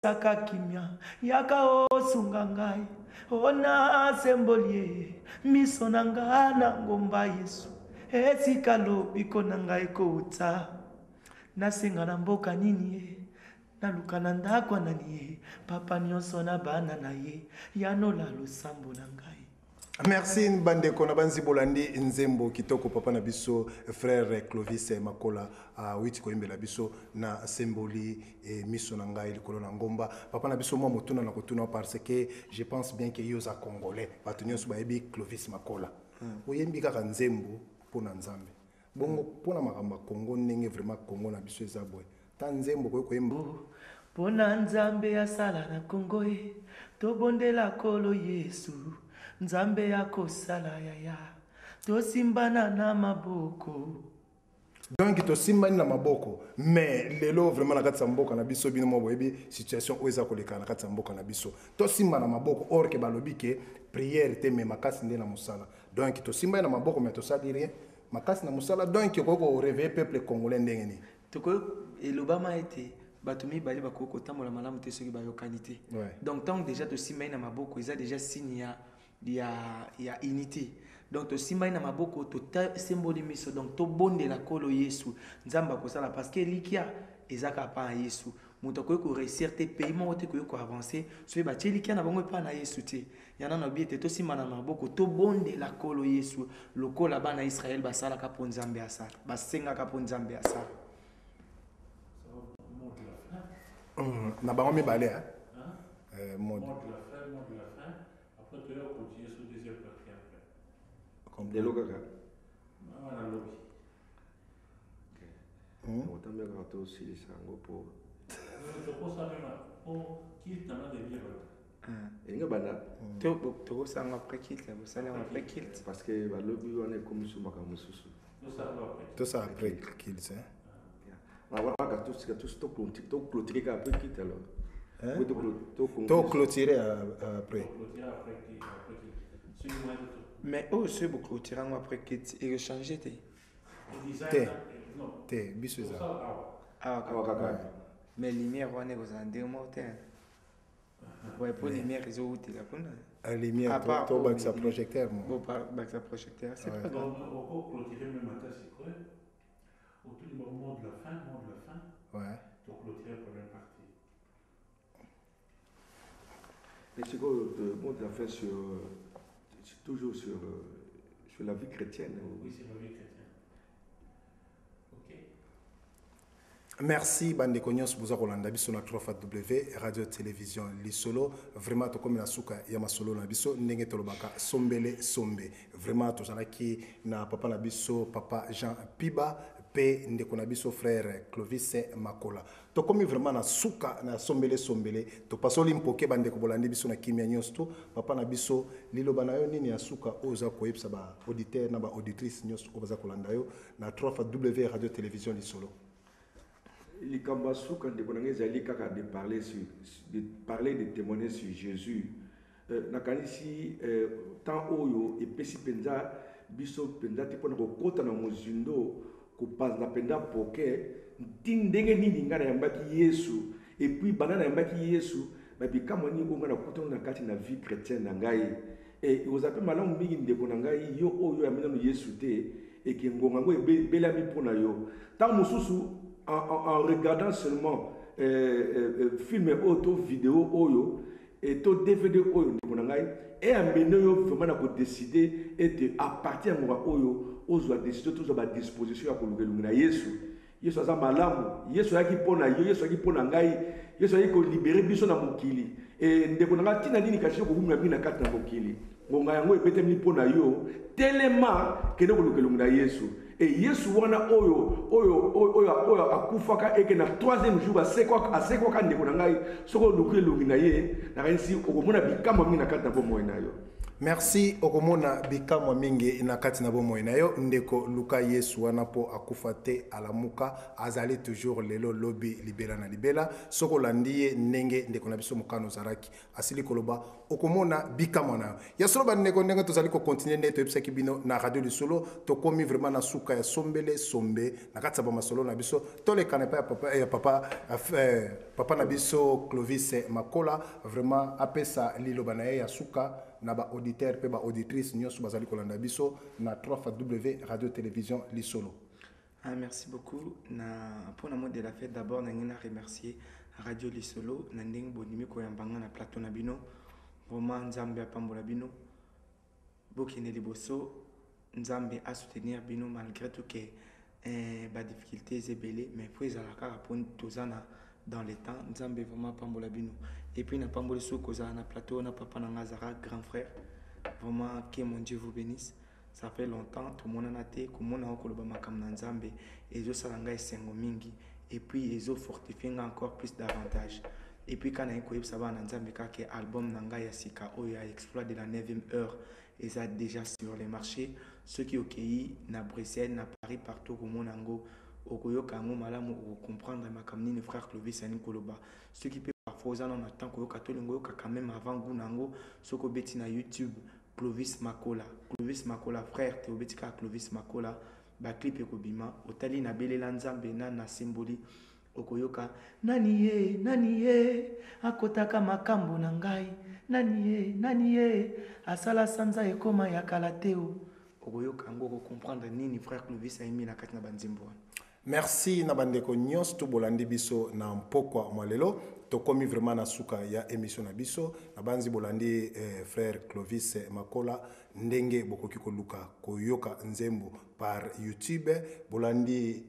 Saka kimia yaka osunga ngai ona semboli ye miso na nga na ngomba Yesu esika lobiko na ngai ekouta nasenga na mboka nini ye naluka na ndako ya nani ye papa nyonso na bana na ye yanola losambo na ngai. Merci bandeko na banzi bolandi nzembo kitoko papa na biso frère Clovis Makola awiti koyembela biso na semboli e miso na ngai likolo na ngomba. Papa na biso mwa motuna na kotuna parce que je pense bien que yo oza congolais, bato nyonso bayebi Clovis Makola. Oyembi kaka nzembo mpo na Nzambe, bongo mpo na makambo ya Congo ndenge vraiment Congo na biso eza boye, ta nzembo okoki koyemba mpo na Nzambe asala na Congo ye, tobondela Nkolo Yesu, Nzambe akosala yaya, tosimbana na maboko. Donc tosimbani na maboko, mais lelo vraiment na kati ya mboka na biso bino moko boyebi situation oyo eza koleka na kati ya mboka na biso. Tosimba na maboko or ke balobi ke prière te mais makasi nde na mosala. Donc tosimbani na maboko mais tosali rien, makasi na mosala. Donc okoki ko réveiller peuple congolais ndenge nini? Tokoki elobama ete bato mibale bakoki kotambola malamu te soki bayokani te. Donc ntango déjà tosimbani na maboko eza déjà signe ya unité. Donc tosimbani na maboko, tosemboli miso, donc tobondela Nkolo Yesu, Nzambe akosala parce que elikia eza kaka pa na Yesu. Moto akoki ko réussir te, pays moko te koki ko avancer soki batie elikia na bango epai na Yesu te. Ya nano bi ete tosimba na maboko, tobondela Nkolo Yesu lokola bana Israël basalaka mpo Nzambe asala, basengaka mpo Nzambe asala. Na bango mibale, hein? Hein? Mode. Mot de la fin, mot de la fin. Après, tu vas continuer sur deuxième partie après. Comme Lelo kaka. Ah, na lobi. Otambi kaka tosilisa yango po. Tokosa même po culte na de bien. Elinga banda. To tokosanga après culte, bosali yango après culte. Parce que balobi wana ekomi so makambo mosusu. Tosala après culte, hein? Waka tosika toclôturer kaka après culte alors. Hein? Oui, to To clôturer après. Mais oyo soki boclôturer yango après culte, ekochanger te? Te. Te, biso eza. Awa Awa kaka. Mais lumière wana ekozala ndenge moko te. Ouais, pour lumière ezowutela kuna. La lumière, À part to oyo bakisa lumière. projecteur, moi. Bon, bakisa projecteur, c'est pas grave. On clôturer même ata sikoyo. Autour du mot de la fin, mot de la fin. To clôturer première partie. Mais c'est quoi le mot de la fin sur toujours sur la vie chrétienne ou... Oui, c'est la vie chrétienne. Ok. Merci bandeko nyonso boza kolanda biso na 3 W Radio Télévision Lisolo. Vraiment tokomi na suka ya masolo na biso ndenge tolobaka sombele sombe. Vraiment tozalaki na papa na biso papa Jean Piba pe ndeko na biso frère Clovis Makola. Tokomi vraiment na suka na sombele sombele. Topasoli mpoke bandeko bolandi biso na kimia nyonso to papa na biso liloba na yo nini ya suka oyo oza koyebisa ba auditeur na ba auditrice nyonso oyo baza kolanda yo na 3 W Radio Télévision Lisolo. Likambo ya suka ndeko na ngai ezali kaka de parler sur, de parler, de témoigner sur Jésus. Nakanisi temps oyo epesi mpenza biso mpenza te mpona kokota na mozindo, kopanza mpenza poke nti ndenge nini ngai nayambaki Yesu, et puis banda nayambaki Yesu babikamwa nini oyo ngai nakutani na kati na vie chrétienne na ngai. Et oza mpe malamu mingi ndeko na ngai, yo oyo oyambi nanu Yesu te, eke ngonga yango ebelami mpo na yo. Ntango mosusu en regardant seulement film oyo to vidéo oyo et to DVD oyo ndeko na ngai, e amener yo vraiment na kodécider ete à partir ya ngonga oyo ozwa décision, tozwa ba disposition ya koluka elongi na Yesu. Yesu aza malamu, Yesu ayaki mpo na yo, Yesu ayaki mpo na ngai, Yesu ayaki kolibere biso na mokili. E ndeko na ngai, ntina nini kasi yo kowumela mingi na kati na mokili? Ngonga yango ebetami mpo na yo, telema, kende koluka elongi na Yesu. E Yesu wana oyo akufaka eke na troisième jour asekwaka ndeko na ngai, soki oluki elongi na ye, nakanisi okomona bikamwa mingi na kati na bomoi na yo. Merci okomona bikamwa mingi na kati na bomoi na yo ndeko luka Yesu wana mpo akufa te alamuka azali toujours lelo lobi libela na libela soki olandi ye ndenge ndeko na biso mokano ozalaki asili koloba okomona bikamwa na yo ya solo bandeko ndenge tozali kokontinue nde toyebisaki bino na radio lisolo tokomi vraiment na suka ya sombele sombe na kati ya bamasolo na biso tolekana epai ya papa, ya papa, eh, papa na biso Clovis Makola vraiment apesa liloba na ye ya suka na ba auditeur pe ba auditrice nyonso bazali kolanda biso na 3 W radio télévision Lisolo. Ah, merci beaucoup na mpona mot de la fête. D'abord nangi na remercier Radio Lisolo na ndenge bondimi koyamba nga na plateau na bino. Vraiment Nzambe apambola bino, bokende liboso, Nzambe asoutenir bino malgré tout que badifficulté eza ebele, mais po ezala kaka mpo toza na dans le temps. Nzambe vraiment apambola bino. Et puis napamboli soki kozala na plateau na papa na nga azalaka grand frère. Vraiment, que mon Dieu vous bénisse. Ça fait longtemps tomonana te, komona ngo koloba makambo na Nzambe ezosala ngai esengo mingi et puis ezofortifie nga encore plus davantage. Et puis kana ye koyebisa bana na Nzambe kaka album na ngai ya sika oyo ya Exploit de la 9e heure eza déjà sur le marché. Soki okei na Bruxelles, na Paris, partout okomona yango, okoyoka yango malamu, okocomprendre makambo nini frère Clovis alingi koloba. Soki mpe parfois oza nano na temps koyoka, tolingo oyoka quand même avant goût na yango, soki obeti na YouTube Clovis Makola, Clovis Makola frère te, obeti kaka Clovis Makola, baclip ekobima. Otali nabelela Nzambe na nasemboli, okoyoka nani ye, nani ye akotaka makambo na ngai, nani ye, nani ye asala sanza ekoma ya kala te o. Okoyoka yango, okocomprendre nini frère Clovis ayembi na kati na banzembo wana. Merci na bandeko nyonso to bolandi biso na mpokwa mwa lelo. Tokomi vraiment na suka ya émission na biso. Na banzi bolandi frère Clovis Makola ndenge bokoki koluka koyoka nzembo par YouTube. Bolandi